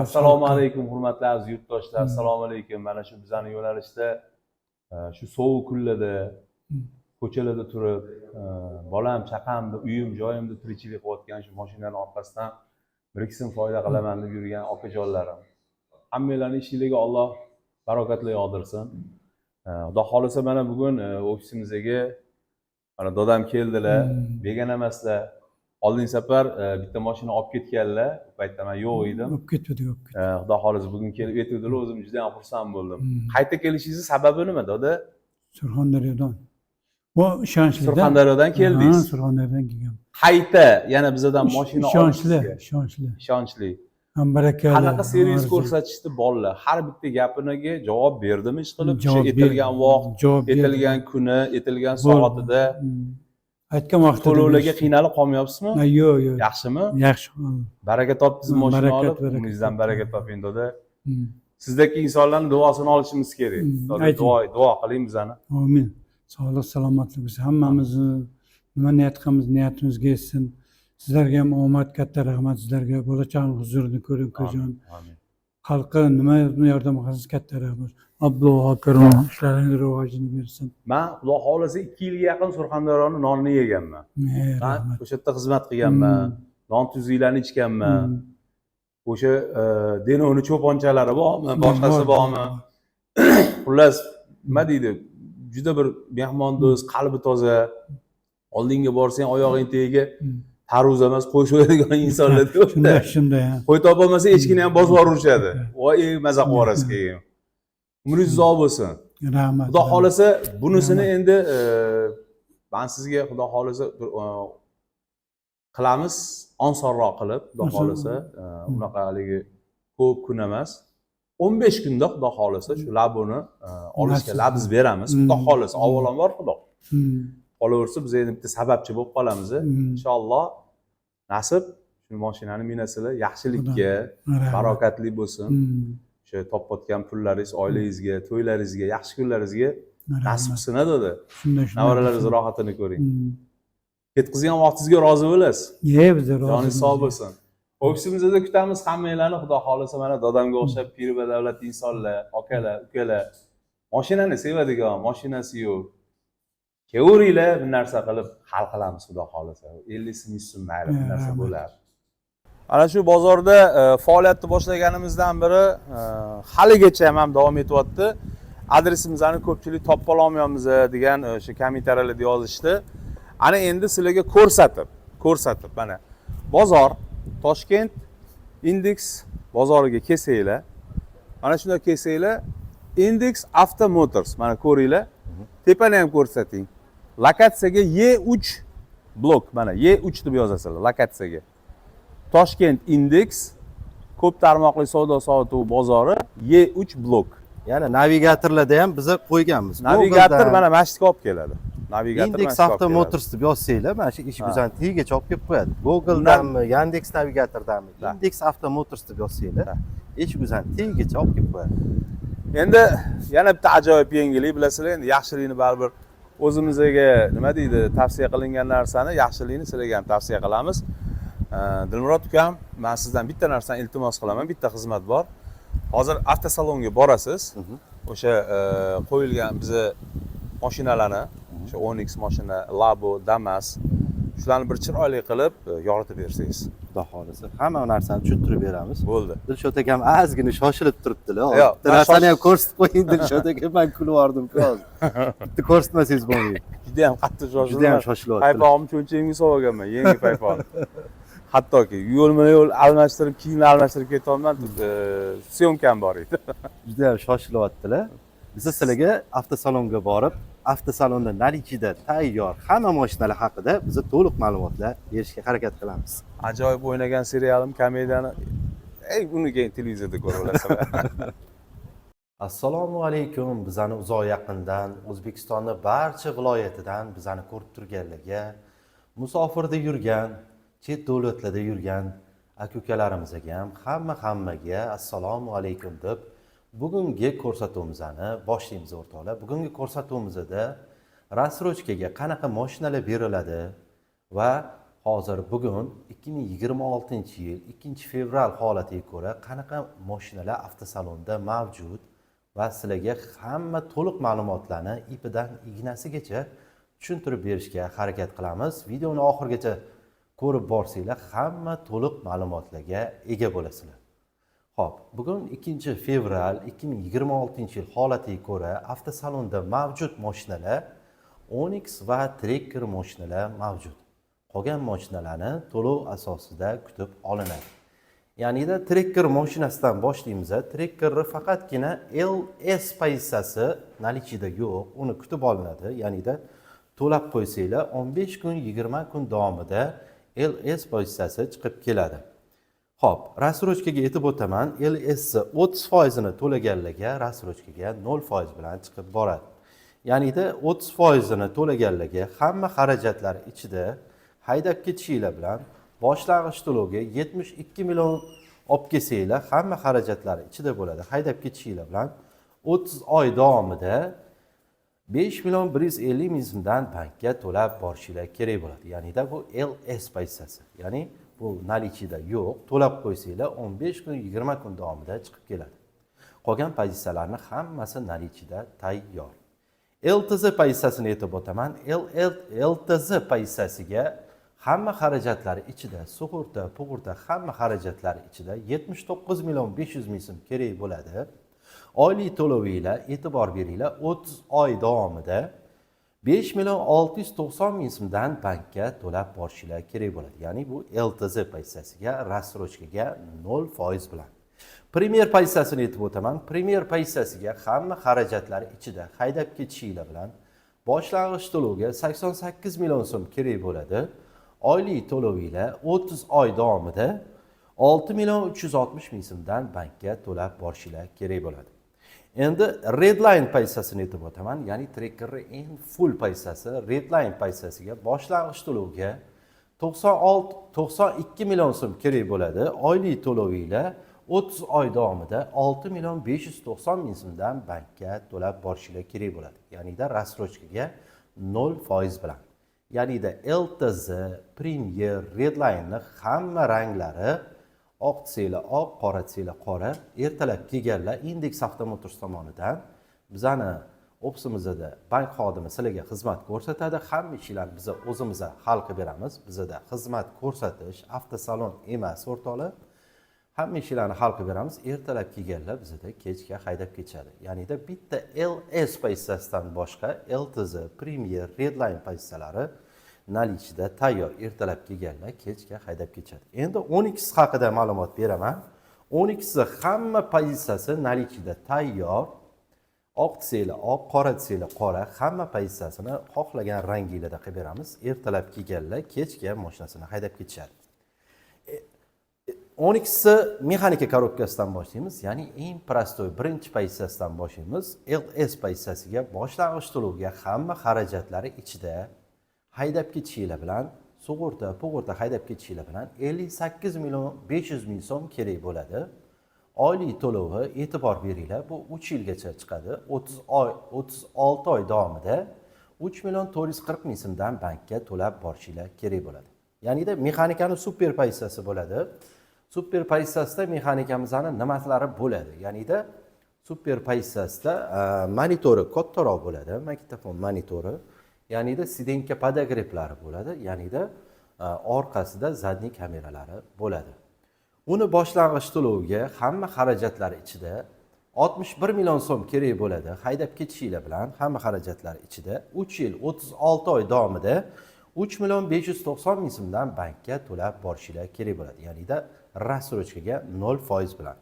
Assalomu alaykum, hurmatli aziz yurtdoshlar. Assalomu alaykum. Mana shu bizani yo'nalishda shu sovuq kunlarda ko'chalarda turib, bolam chaqamni, uyim joyimda tirikchilik qilayotgan, shu mashinani orqasidan bir ikki so'm foyda qilaman deb yurgan okajonlarim, hammanglarni ishinglarga Alloh barokatlar yog'dirsin. Xudo xohlasa, mana bugun ofisimizga mana dodam keldilar. Begona emaslar, oldingi safar bitta mashina olib ketganlar, u paytda man yo'q edim. Olib ketdi, olib ketdi. Xudo xohlasa, bugun kelib aytuvdilar, o'zim juda ham xursand bo'ldim. Qayta kelishingizni sababi nima, doda? Surxondaryodan. Bu ishonchli. Surxondaryodan keldingiz? Ha, Surxondaryodan kelgan. Qayta yana bizadan mashina Ishonchli, olishingizga. ishonchli. Ishonchli. Ham barakali. Qanaqa servis arzon. ko'rsatishdi bolalar? Har bitta gapiniga javob berdimi ish qilib? O'sha Javob aytilgan berdi. vaqt, Javob berdi. aytilgan kuni, aytilgan Bo'ldi. soatida Aytgan vaqtida to'lovlarga berishdi. qiynalib qolmayapsizmi? Ha, yo'q, yo'q. Yaxshimi? Yaxshi. Baraka topdingiz mashina Barakat, olib. barakat Umringizdan topdim. baraka toping, doda. Sizdagi insonlarni duosini olishimiz kerak, doda. Ayting. Duo qiling bizani. Amin. Sog'lik, salomatlik bo'lsin. Hammamizni nima niyat qilamiz, niyatimizga yetsin. Sizlarga ham omad, katta rahmat sizlarga. Bola chaqani huzurini ko'ring, ukajon. Amin. Xalqqa nima yordam qilsangiz, katta rahmat. Allohu akbar, ishlaringiz rivojini bersin. Man, xudo xohlasa, 2 yilga yaqin Surxondaryoni nonini yeganman. Man Rahmat. o'sha yerda xizmat qilganman, non tuzliklarni ichganman. O'sha Denovni cho'ponchalari bormi, boshqasi Bor, bormi, bor. xullas, nima deydi, juda bir mehmondo'st, qalbi toza, oldinga borsang oyog'ing tagiga tarvuz emas, qo'y so'yadigan insonlar. Shunday, shunday, ha. Qo'y topolmasa, echkini ham bosib yuborishadi. Voy, maza qilib yuborasiz keyin. Umringiz uzoq bo'lsin. Rahmat. Xudo xohlasa, bunisini endi man sizga, xudo xohlasa, bir qilamiz osonroq qilib, xudo xohlasa, unaqa haligi ko'p kun emas, 15 kunda, xudo xohlasa, shu Laboni olishga Nasib. labz beramiz, xudo xohlasa. Avvalambor, xudo qolaversa, biz endi bitta sababchi bo'lib qolamiz. Inshaalloh, nasib, shu mashinani minasizlar, yaxshilikka, Rahmat. barokatli bo'lsin. O'sha topayotgan pullaringiz oilangizga, to'ylaringizga, yaxshi kunlaringizga nasib Rahmat. qilsin, a doda. Shunday, shunday. Nevaralaringiz rohatini ko'ring. Ketkazgan vaqtingizga rozi bo'lasiz. Ye, biz rozi. Joningiz sog' bo'lsin. Ofisimizda kutamiz hammanglarni, xudo xohlasa. Mana dodamga o'xshab piri badavlat insonlar, akalar, ukalar, mashinani sevadigan, mashinasi yo'q, kelaveringlar, bir narsa qilib hal qilamiz, xudo xohlasa. 50 so'm, 100 so'm, mayli, bir narsa Rahmat. bo'ladi. Mana shu bozorda faoliyatni boshlaganimizdan beri haligacha ham davom etyapti. Adresimizni ko'pchilik topa olmayapmiz degan o'sha kommentariyalarda yozishdi. Ana endi sizlarga ko'rsatib ko'rsatib, mana bozor, Toshkent Indeks bozoriga kelsanglar, mana shunday kelsanglar, Index Auto Motors, mana ko'ringlar, tepani ham ko'rsating, lokatsiyaga E3 blok, mana E3 deb yozasizlar lokatsiyaga. Toshkent Indeks ko'p tarmoqli savdo sotuv bozori, E3 blok. Ya'ni navigatorlarda ham biza qo'yganmiz. Navigator Google'dan mana shu yerga olib keladi, navigator Index mana shu yerga Auto olib keladi. Motors deb yozsanglar, mana shu eshik o'zini tagigacha olib kelib qo'yadi. Google'danmi, Yandex navigatordanmi, Index Auto Motors deb yozsanglar, eshik o'zini tagigacha olib kelib qo'yadi. Endi yana bitta ajoyib yangilik. Bilasizlar, endi yaxshilikni baribir o'zimizga, nima deydi, tavsiya qilingan narsani, yaxshilikni sizlarga ham tavsiya qilamiz. Dilmurod ukam, man sizdan bitta narsani iltimos qilaman, bitta xizmat bor. Hozir avtosalonga borasiz, o'sha qo'yilgan biza mashinalarni, o'sha Onix mashina, Labo, Damas, shularni bir chiroyli qilib yoritib bersangiz. Xudo xohlasa, hamma narsani tushuntirib beramiz. Bo'ldi. Dilshod akam ozgina shoshilib turibdilar. Yo'q, Bitta man narsani ham ko'rsatib qo'ying, Dilshod aka, man kulib yubordim hozir. Bitta ko'rsatmasangiz bo'lmaydi. Judayam qattiq shoshildim. Judayam shoshilyaptilar. Paypog'imni cho'ntagimga solib olganman, yangi paypoqni. Hattoki yo'lma yo'l almashtirib, kiyimni almashtirib ketyapman, съёмка m bor edi. Judayam shoshilyaptilar. Biz sizlarga avtosalonga borib, avtosalonda наличие da tayyor hamma mashinalar haqida biza to'liq ma'lumotlar berishga harakat qilamiz. Ajoyib o'ynagan serialim, komediyani, ey, uni keyin televizorda ko'rib olasizlar. Assalomu alaykum, bizani uzoq yaqindan, O'zbekistonni barcha viloyatidan bizani ko'rib turganlarga, musofirda yurgan, chet davlatlarda yurgan aka ukalarimizga ham, hamma hammaga assalomu alaykum deb bugungi ko'rsatuvimizni boshlaymiz, o'rtoqlar. Bugungi ko'rsatuvimizda рассрочка ga qanaqa mashinalar beriladi va Hozir bugun 2026 yil 2 fevral holatiga ko'ra qanaqa mashinalar avtosalonda mavjud va sizlarga hamma to'liq ma'lumotlarni ipidan ignasigacha tushuntirib berishga harakat qilamiz. Videoni oxirigacha ko'rib borsanglar, hamma to'liq ma'lumotlarga ega bo'lasizlar. Xo'p, bugun 2 fevral 2026 yil holatiga ko'ra avtosalonda mavjud mashinalar Onix va Tracker mashinalar mavjud. Qolgan mashinalarni to'lov asosida kutib olinadi. Ya'nida Tracker mashinasidan boshlaymiz. Trackerni faqatgina LS pozitsiyasi наличие da yo'q, uni kutib olinadi. Ya'nida to'lab qo'ysanglar, 15 kun, 20 kun davomida LS pozitsiyasi chiqib keladi. Xo'p, рассрочка ga aytib o'taman. LS 30 foizini to'laganlarga рассрочка ga 0% bilan chiqib boradi. Ya'nida 30 foizini to'laganlarga hamma xarajatlar ichida haydab ketishinglar bilan boshlang'ich to'lovga 72 million olib kelsanglar, hamma xarajatlari ichida bo'ladi. Haydab ketishinglar bilan 30 oy davomida 5 million 150 ming so'mdan bankka to'lab borishinglar kerak bo'ladi. Ya'nida bu LS pozitsiyasi. Ya'ni bu наличие da yo'q. To'lab qo'ysanglar, 15 kun, 20 kun davomida chiqib keladi. Qolgan pozitsiyalarni hammasi наличие da tayyor. LTZ pozitsiyasini aytib o'taman. LTZ pozitsiyasiga hamma xarajatlari ichida, sug'urta, pug'urta, hamma xarajatlari ichida 79 million 500 ming so'm kerak bo'ladi. Oylik to'lovinglar, e'tibor beringlar, 30 oy davomida 5 million 690 ming so'mdan bankka to'lab borishinglar kerak bo'ladi. Ya'ni bu LTZ pozitsiyasiga рассрочка ga 0% bilan. Premier pozitsiyasini aytib o'taman. Premier pozitsiyasiga hamma xarajatlari ichida haydab ketishinglar bilan boshlang'ich to'lovga 88 million so'm kerak bo'ladi. Oylik to'lovinglar 30 oy davomida 6 million 360 ming so'mdan bankka to'lab borishinglar kerak bo'ladi. Endi Redline pozitsiyasini aytib o'taman. Ya'ni Trackerning eng full pozitsiyasi Redline pozitsiyasiga boshlang'ich to'lovga 96, 92 million so'm kerak bo'ladi. Oylik to'lovinglar 30 oy davomida 6 million 590 ming so'mdan bankka to'lab borishinglar kerak bo'ladi. Ya'nida рассрочка ga 0% bilan. Ya'nida LTZ, Premier, Redline'ni hamma ranglari, oq desanglar oq, qora desanglar qora. Ertalab kelganlar Index Avtomotors tomonidan bizani ofisimizda bank xodimi sizlarga xizmat ko'rsatadi. Hamma ishlarni biz o'zimiz hal qilib beramiz. Bizada xizmat ko'rsatish avtosalon emas, o'rtoqlar. Hamma ishlarni hal qilib beramiz. Ertalab kelganlar bizada kechga haydab ketishadi. Ya'nida bitta LS pozitsiyasidan boshqa LTZ, Premier, Redline pozitsiyalari наличие da tayyor. Ertalab kelganlar kechga haydab ketishadi. Endi 12 haqida ma'lumot beraman. 12si hamma pozitsiyasi наличие da tayyor. Oq desanglar oq, qora desanglar qora, hamma pozitsiyasini xohlagan ranginglarda qilib beramiz. Ertalab kelganlar kechga mashinasini haydab ketishadi. 12si mexanika korobkasidan boshlaymiz, ya'ni eng простой birinchi pozitsiyasidan boshlaymiz. LS pozitsiyasiga boshlang'ich to'lovga hamma xarajatlari ichida haydab ketishinglar bilan, sug'urta, pug'urta haydab ketishinglar bilan 58 million 500 ming so'm kerak bo'ladi. Oylik to'lovi, e'tibor beringlar, bu 3 yilgacha chiqadi. 30 oy, 36 oy davomida 3 million 440 ming so'mdan bankka to'lab borishinglar kerak bo'ladi. Ya'nida mexanikani super pozitsiyasi bo'ladi. Super pozitsiyasida mexanikamizni nimalari bo'ladi? Ya'nida super pozitsiyasida monitori kattaroq bo'ladi, magnitofon monitori, ya'nida сиденье подогрев lari bo'ladi, ya'nida orqasida задний kameralari bo'ladi. Uni boshlang'ich to'loviga hamma xarajatlari ichida 61 million so'm kerak bo'ladi. Haydab ketishinglar bilan hamma xarajatlari ichida 3 yil 36 oy davomida 3 million 590 ming so'mdan bankka to'lab borishinglar kerak bo'ladi. Ya'nida рассрочка ga 0% bilan.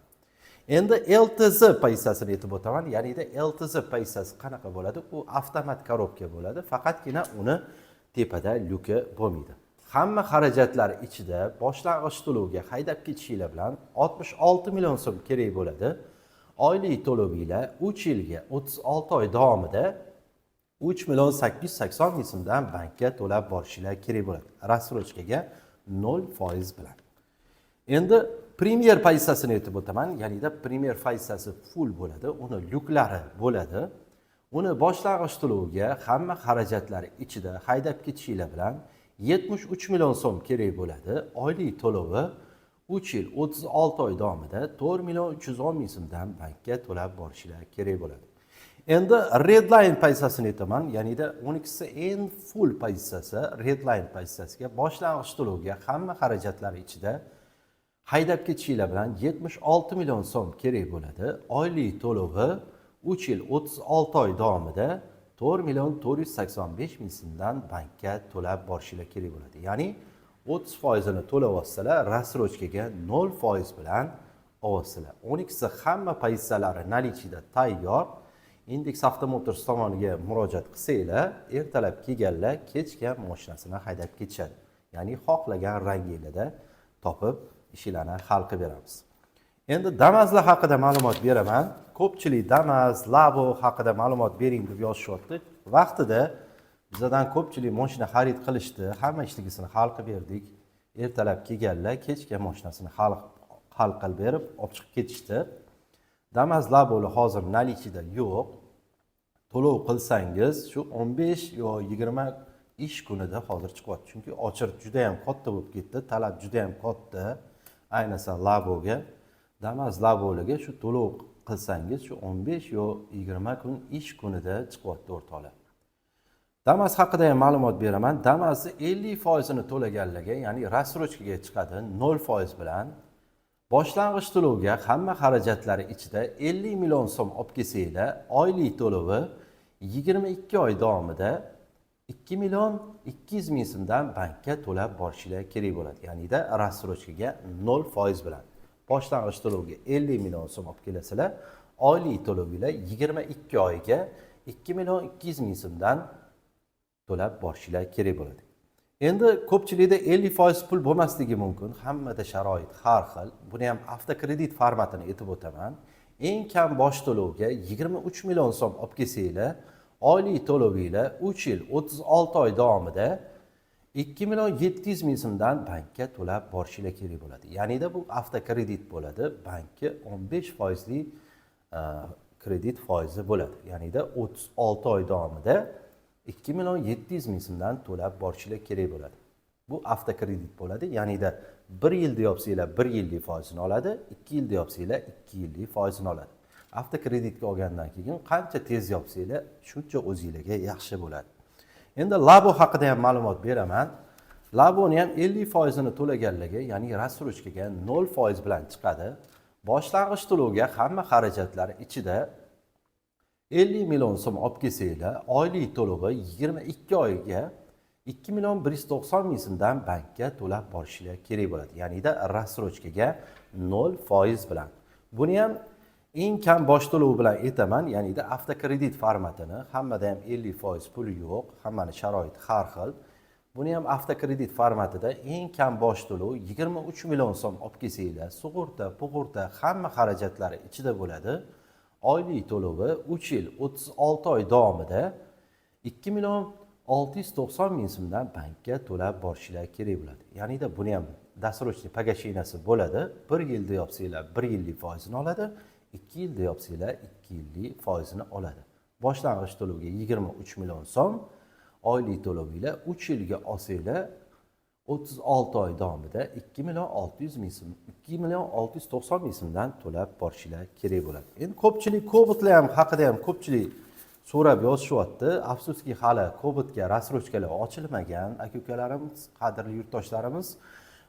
Endi LTZ pozitsiyasini aytib o'taman. Ya'nida LTZ pozitsiyasi qanaqa bo'ladi? U avtomat korobka bo'ladi, faqatgina uni tepada lyuki bo'lmaydi. Hamma xarajatlar ichida boshlang'ich to'lovga haydab ketishinglar bilan 66 million so'm kerak bo'ladi. Oylik to'lovinglar 3 yilga 36 oy davomida 3 million 880 ming so'mdan bankka to'lab borishinglar kerak bo'ladi. Рассрочка ga 0% bilan. Endi Premier pozitsiyasini aytib o'taman. Ya'nida Premier pozitsiyasi full bo'ladi, uni lyuklari bo'ladi. Uni boshlang'ich to'loviga hamma xarajatlari ichida haydab ketishinglar bilan 73 million so'm kerak bo'ladi. Oylik to'lovi 3 yil 36 oy davomida 4 million 310 ming so'mdan bankka to'lab borishlar kerak bo'ladi. Endi Redline pozitsiyasini aytaman, ya'nida 12 en full pozitsiyasi Redline pozitsiyasiga boshlang'ich to'lovga hamma xarajatlari ichida haydab ketishinglar bilan 76 million so'm kerak bo'ladi. Oylik to'lovi 3 yil 36 oy davomida 4 million 485 ming so'mdan bankka to'lab borishinglar kerak bo'ladi. Ya'ni 30 foizini to'lab olsalar, рассрочка ga 0 foiz bilan olsizlar. 12 hamma pozitsiyalari наличие da tayyor. Index Avtomotors tomoniga murojaat qilsanglar, ertalab kelganlar kechga mashinasini haydab ketishadi. Ya'ni xohlagan ranginglarda topib ishinglarni hal qilib beramiz. Endi Damazlar haqida ma'lumot beraman. Ko'pchilik Damaz, Labo haqida ma'lumot bering deb yozishyapti. Vaqtida bizadan ko'pchilik mashina xarid qilishdi, hamma ishligisini hal qilib berdik. Ertalab kelganlar kechga mashinasini hal qilib berib olib chiqib ketishdi. Damaz, Laboli hozir наличие da yo'q. To'lov qilsangiz shu 15 yo 20 ish kunida hozir chiqyapti. Chunki очередь juda ham katta bo'lib ketdi, talab juda ham katta. Ayniqsa Laboga, Damaz, Laboliga shu to'lov qilsangiz shu 15 yo 20 kun ish kunida chiqyapti, o'rtoqlar. Damas haqida ham ma'lumot beraman. Damasni 50 foizini to'laganlarga, ya'ni рассрочка ga chiqadi 0 foiz bilan. Boshlang'ich to'lovga hamma xarajatlari ichida 50 million so'm olib kelsanglar, oylik to'lovi 22 oy davomida 2 million 200 ming so'mdan bankka to'lab borishinglar kerak bo'ladi. Ya'nida рассрочка ga 0 foiz bilan. Boshlang'ich to'lovga 50 million so'm olib kelasizlar, oylik to'lovinglar 22 oyga 2 million 200 ming so'mdan to'lab borishinglar kerak bo'ladi. Endi ko'pchilikda 50 foiz pul bo'lmasligi mumkin. Hammada sharoit har xil. Buni ham avtokredit formatini aytib o'taman. Eng kam bosh to'lovga 23 million so'm olib kelsanglar, oylik to'lovinglar 3 yil 36 oy davomida 2 million 700 ming so'mdan bankka to'lab borishinglar kerak bo'ladi. Ya'nida bu avtokredit bo'ladi. Bankka 15 foizli kredit foizi bo'ladi. Ya'nida 36 oy davomida 2 million 700 ming so'mdan to'lab borishinglar kerak bo'ladi. Bu avtokredit bo'ladi. Ya'nida 1 yilda yopsanglar 1 yillik foizini oladi, 2 yilda yopsanglar 2 yillik foizini oladi. Avtokreditga olgandan keyin qancha tez yopsanglar, shuncha o'zinglarga yaxshi bo'ladi. Endi Labo haqida ham ma'lumot beraman. Laboni ham 50 foizini to'laganlarga, ya'ni рассрочка ga 0 foiz bilan chiqadi. Boshlang'ich to'lovga hamma xarajatlari ichida 50 million so'm olib kelsanglar, oylik to'lovi 22 oyga 2 million 190 ming so'mdan bankka to'lab borishinglar kerak bo'ladi. Ya'nida рассрочка ga 0 foiz bilan. Buni ham eng kam bosh to'lov bilan aytaman, ya'nida avtokredit formatini. Hammada ham 50 foiz puli yo'q, hammani sharoiti har xil. Buni ham avtokredit formatida eng kam bosh to'lov 23 million so'm olib kelsanglar, sug'urta, pug'urta hamma xarajatlari ichida bo'ladi. Oylik to'lovi 3 yil 36 oy davomida 2 million 690 ming so'mdan bankka to'lab borishinglar kerak bo'ladi. Ya'nida buni ham досрочный погашение si bo'ladi. 1 yilda yopsanglar 1 yillik foizini oladi, 2 yilda yopsanglar 2 yillik foizini oladi. Boshlang'ich to'lovga 23 million so'm, oylik to'lovinglar 3 yilga olsanglar 36 oy davomida 2 million 600 ming so'm, 2 million 690 ming so'mdan to'lab borishinglar kerak bo'ladi. Endi ko'pchilik Kobaltlar ham haqida ham ko'pchilik so'rab yozishyapti. Afsuski, hali Kobaltga рассрочка lar ochilmagan. Aka-ukalarimiz, qadrli yurtdoshlarimiz,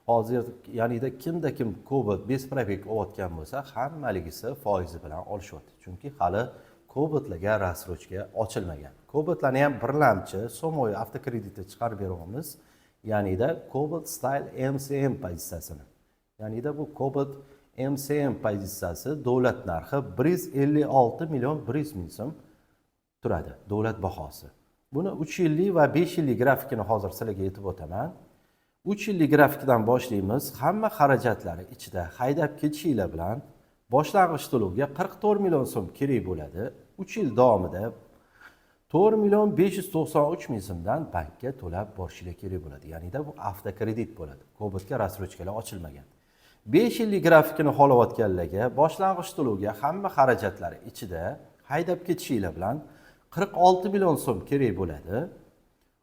hozir ya'nida kimda kim Cobalt без пробег olayotgan bo'lsa, hammaligisi foizi bilan olishyapti. Chunki hali Cobaltlarga рассрочка ochilmagan. Cobaltlarni ham birlamchi so'moy avtokreditda chiqarib beryapmiz. Ya'nida Cobalt Style MCM pozitsiyasini. Ya'nida bu Cobalt MCM pozitsiyasi davlat narxi 156 million 100 ming so'm turadi davlat bahosi. Buni 3 yillik va 5 yillik grafikini hozir sizlarga aytib o'taman. 3 yillik grafikdan boshlaymiz. Hamma xarajatlari ichida haydab ketishinglar bilan boshlang'ich to'lovga 44 million so'm kerak bo'ladi. 3 yil davomida 4 million 593 ming so'mdan bankka to'lab borishinglar kerak bo'ladi. Ya'nida bu avtokredit bo'ladi. Cobaltga рассрочка lar ochilmagan. 5 yillik grafikini xohlayotganlarga boshlang'ich to'lovga hamma xarajatlari ichida haydab ketishinglar bilan 46 million so'm kerak bo'ladi.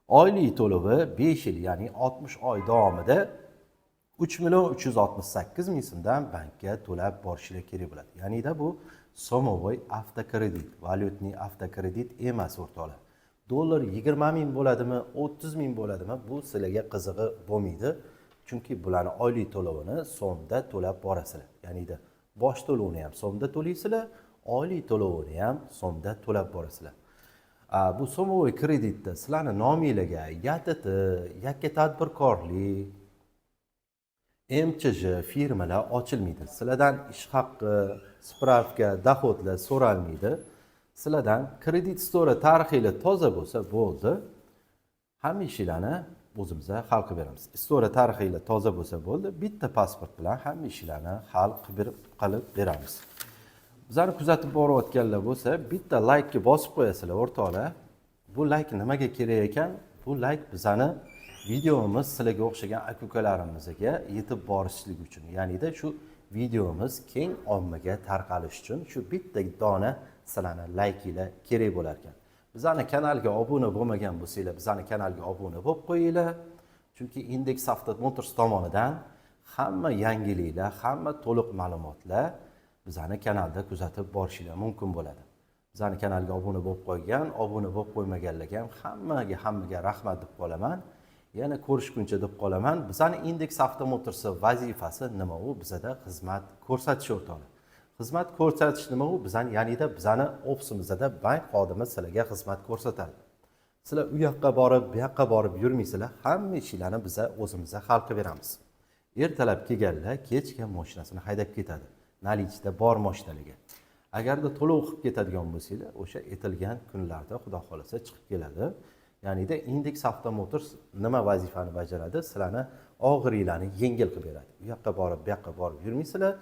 Oylik to'lovi 5 yil, ya'ni 60 oy davomida 3 million 368 ming so'mdan bankka to'lab borishinglar kerak bo'ladi. Ya'nida bu сомовой avtokredit, валютный avtokredit emas, o'rtoqlar. Dollar 20 ming bo'ladimi, 30 ming bo'ladimi, bu sizlarga qizig'i bo'lmaydi. Chunki bularni oylik to'lovini so'mda to'lab borasizlar. Ya'nida bosh to'lovini ham so'mda to'laysizlar, oylik to'lovini ham so'mda to'lab borasizlar. Bu сомовой kreditda sizlarni nominglarga ЯТТ, yakka tadbirkorlik, МЧЖ firmalar ochilmaydi. Sizlardan ish haqqi, справка, доход lar so'ralmaydi. Sizlardan kredit история tarixinglar toza bo'lsa bo'ldi. Hamma ishinglarni o'zimiz hal qilib beramiz. История tarixinglar toza bo'lsa bo'ldi, bitta pasport bilan hamma ishlarni hal qilib beramiz. Bizani kuzatib borayotganlar bo'lsa, bitta laykni bosib qo'yasizlar, o'rtoqlar. Bu layk nimaga kerak ekan? Bu layk bizani videomiz sizlarga o'xshagan aka ukalarimizga yetib borishligi uchun, ya'nida shu videomiz keng ommaga tarqalishi uchun shu bitta dona sizlarni laykinglar kerak bo'lar ekan. Bizani kanalga obuna bo'lmagan bo'lsanglar, bizani kanalga obuna bo'lib qo'yinglar. Chunki Index Auto Motors tomonidan hamma yangiliklar, hamma to'liq ma'lumotlar bizani kanalda kuzatib borishinglar mumkin bo'ladi. Bizani kanalga obuna bo'lib qo'ygan, obuna bo'lib qo'ymaganlarga ham hammaga rahmat deb qolaman. Yana ko'rishguncha deb qolaman. Bizani Index Auto Motors vazifasi nima u? Bizada xizmat ko'rsatish, o'rtoqlar. Xizmat ko'rsatish nima u? Bizani, ya'nida bizani ofisimizda bank xodimi sizlarga xizmat ko'rsatadi. Sizlar u yoqqa borib, bu yoqqa borib yurmaysizlar. Hamma ishlarni biza o'zimiz hal qilib beramiz. Ertalab kelganlar kechga mashinasini haydab ketadi. Наличие da bor mashinaligi. Agarda to'lov qilib ketadigan bo'lsanglar, o'sha aytilgan kunlarda Xudo xohlasa chiqib keladi. Ya'nida Index Auto Motors nima vazifani bajaradi? Sizlarni og'iringlarni yengil qilib beradi. U yoqqa borib, bu yoqqa borib yurmaysizlar.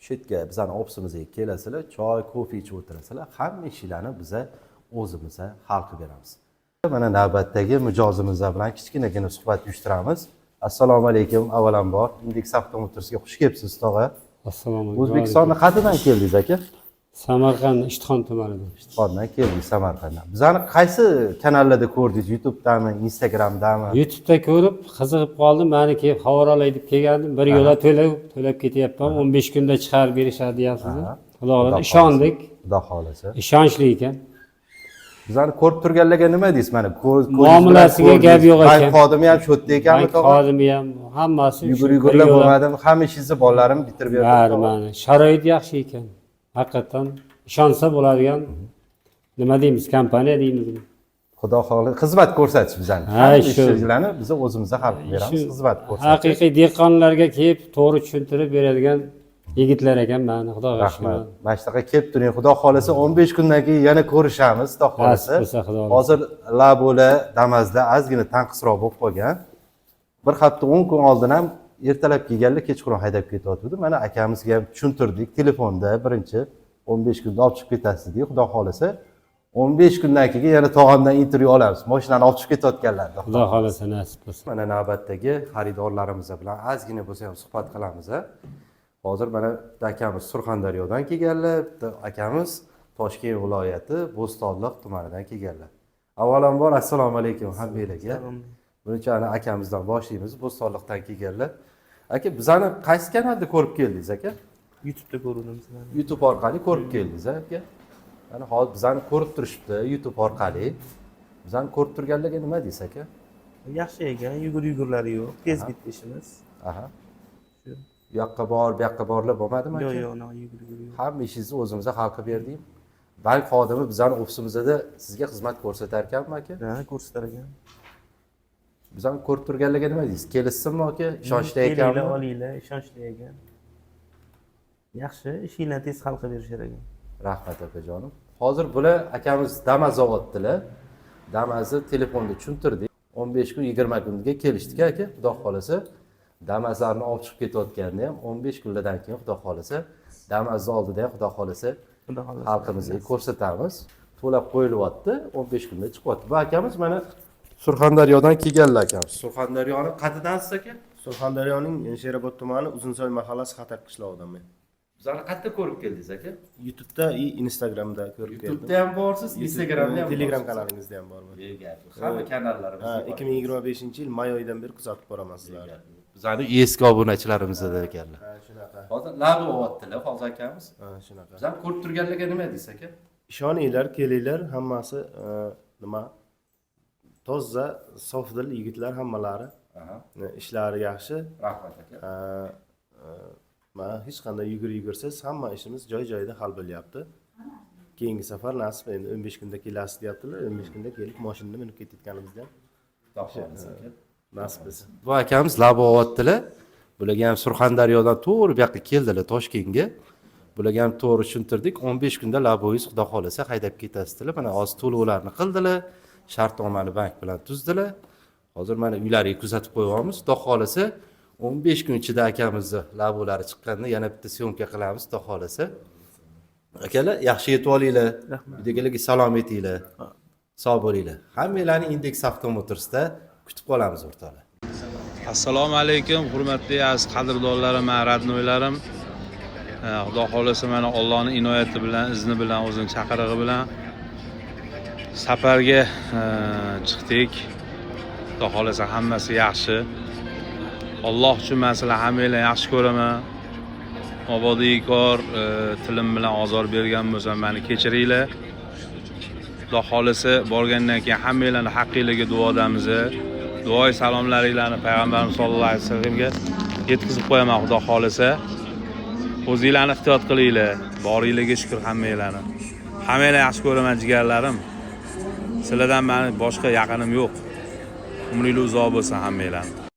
Shu yerga bizani ofisimizga kelasizlar, choy, kofe ichib o'tirasizlar. Hamma ishlarni biza o'zimiz hal qilib beramiz. Mana navbatdagi mijozimiz bilan kichkinagina suhbat uyushtiramiz. Assalomu alaykum, avvalambor Index Auto Motorsga xush kelibsiz, tog'a. Assalomu alaykum. O'zbekistonni qayerdan keldingiz, aka? Samarqand, Ishtixon tumanidan. Ishtixondan keldingiz, Samarqanddan. Bizani qaysi kanallarda ko'rdingiz? YouTube'dami, Instagramdami? YouTube'da ko'rib, qiziqib qoldim. Mani kelib xabar olay deb kelgandim. Bir yo'la to'lab, to'lab ketyapman. 15 kunda chiqarib berishadi deyapsiz. Xudo xohlasa ishondik. Xudo xohlasa. Ishonchli ekan. Bizani ko'rib turganlarga nima deysiz? Mana ko'z ko'zingiz bilan Muomalasiga ko'rdingiz. Gap yo'q Bank ekan. xodimi ham shu yerda ekanmi, Bank tog'a? xodimi ham, hammasi shu Yugur bir yugurlar yo'la. bo'lmadimi? Hamma ishingizni bolalarim bitirib berdi. Bari mana sharoit yaxshi ekan. Haqiqatdan ishonsa bo'ladigan, nima deymiz, kompaniya deymizmi? Xudo xohlasa xizmat ko'rsatish bizani. Ha, Hamma shu. ishlarni biz o'zimiz hal qilib beramiz, Shu xizmat ko'rsatish. haqiqiy dehqonlarga kelib to'g'ri tushuntirib beradigan yigitlar ekan mani, Xudoga shukur. Rahmat. Mana shunaqa kelib turing. Xudo xohlasa 15 kundan keyin yana ko'rishamiz, Xudo xohlasa. Nasib bo'lsa, Xudo xohlasa. Hozir Labola, Damazda ozgina tanqisroq bo'lib qolgan. Bir hafta 10 kun oldin ham ertalab kelganlar kechqurun haydab ketyotgandi. Mana akamizga ham tushuntirdik telefonda, birinchi 15 kunda olib chiqib ketasiz dedik. Xudo xohlasa 15 kundan keyin yana tog'amdan intervyu olamiz. Mashinani olib chiqib ketayotganlarni. Xudo xohlasa, nasib bo'lsa. Mana navbatdagi xaridorlarimiz bilan ozgina bo'lsa ham suhbat qilamiz. A. Hozir mana bitta akamiz Surxondaryodan kelganlar, bitta akamiz Toshkent viloyati Bo'stonliq tumanidan kelganlar. Avvalambor assalomu alaykum hammanglarga. Birinchi ana akamizdan boshlaymiz, Bo'stonliqdan kelganlar. Aka, bizani qaysi kanalda ko'rib keldingiz, aka? YouTube'da ko'ruvdim sizlarni. YouTube orqali ko'rib keldingiz, aka? Mana hozir bizani ko'rib turishibdi YouTube orqali. Bizani ko'rib turganlarga nima deysiz, aka? Yaxshi ekan, yugur yugurlari yo'q, tez bitdi ishimiz. Shu. Bu yoqqa bor, bu yoqqa borlar bo'lmadimi, Yo'q, aka? yo'q, unaqa yugur yugur yo'q. Hamma ishingizni o'zimiz hal qilib berdik. Bank xodimi bizani ofisimizda sizga xizmat ko'rsatar ekanmi, aka? Ha, ko'rsatar ekan. Bizani ko'rib turganlarga nima deysiz? Kelishsinmi, aka? Ishonchli Kelinglar, ekanmi? Olinglar, ishonchli ekan. Yaxshi, ishinglarni tez hal qilib berishar ekan. Rahmat, akajonim. Hozir bular akamiz Damaz olyaptilar. Damazni telefonda tushuntirdik. 15 kun, 20 kunga kelishdik, aka. Xudo xohlasa Damazlarni olib chiqib ketayotganda ham 15 kunlardan keyin Xudo xohlasa Damazni oldida ham Xudo xohlasa Xudo xohlasa. Xalqimizga ko'rsatamiz. To'lab qo'yilyapti, 15 kunda chiqyapti. Bu akamiz mana Surxondaryodan kelganlar akamiz. Surxondaryoni qayerdansiz, aka? Surxondaryoning Sherobod tumani, Uzunsoy mahallasi, Xatak qishlog'idanman. Bizlarni qayerda ko'rib keldingiz, aka? YouTube'da и Instagramda ko'rib keldim. YouTube'da ham borsiz, Instagramda ham Telegram borsiz. kanalingizda ham borman. Gap yo'q. Hamma kanallarimizda Ha, bor. 2025-yil may oyidan beri kuzatib boraman sizlarni. Bizlarni eski obunachilarimiz ekanlar. Ha, shunaqa. Hozir labi olyaptilar hozir akamiz. Ha, shunaqa. Bizlarni ko'rib turganlarga nima deysiz, aka? Ishoninglar, kelinglar, hammasi nima toza, sofdil yigitlar hammalari. Aha. Ishlari yaxshi. Rahmat, aka. Ha, mana hech qanday yugur-yugursiz hamma ishimiz joy-joyida hal bo'lyapti. Keyingi safar nasib endi 15 kunda kelasiz deyaptilar. 15 kunda kelib mashinada minib ketayotganimizda ham Xudo xohlasa, aka. Nasib etsin. Bu akamiz labi olyaptilar. Bularga ham Surxondaryodan to'g'ri bu yoqqa keldilar, Toshkentga. Bularga ham to'g'ri tushuntirdik. 15 kunda laboyingiz, xudo xohlasa, haydab ketasizlar. Mana hozir to'lovlarni qildilar, shartnomani bank bilan tuzdilar. Hozir mana uylariga kuzatib qo'yyapmiz. Xudo xohlasa, 15 kun ichida akamizni labolari chiqqanda yana bitta syomka qilamiz, xudo xohlasa. Akalar, yaxshi yetib olinglar. Uydagilarga salom aytinglar. Sog' bo'linglar. Hammanglarni Index Avtomotorsda kutib qolamiz, o'rtoqlar. Assalomu alaykum, hurmatli aziz qadrdonlarim, man родной larim. Xudo xohlasa, mana Allohning inoyati bilan, izni bilan, o'zining chaqirig'i bilan safarga chiqdik. Xudo xohlasa, hammasi yaxshi. Alloh uchun man sizlar hammanglarni yaxshi ko'raman. Mabodo bekor tilim bilan ozor bergan bo'lsam, meni kechiringlar. Xudo xohlasa, borgandan keyin hammanglarni haqqinglarga duodamiz. Duoy salomlaringlarni payg'ambarimiz sollallohu alayhi vasallamga yetkazib qo'yaman, xudo xohlasa. O'zinglarni ehtiyot qilinglar. Boringlarga shukur hammanglarni. Hammanglarni yaxshi ko'raman, jigarlarim. Sizlardan mani boshqa yaqinim yo'q. Umringlar uzoq bo'lsin hammanglarni.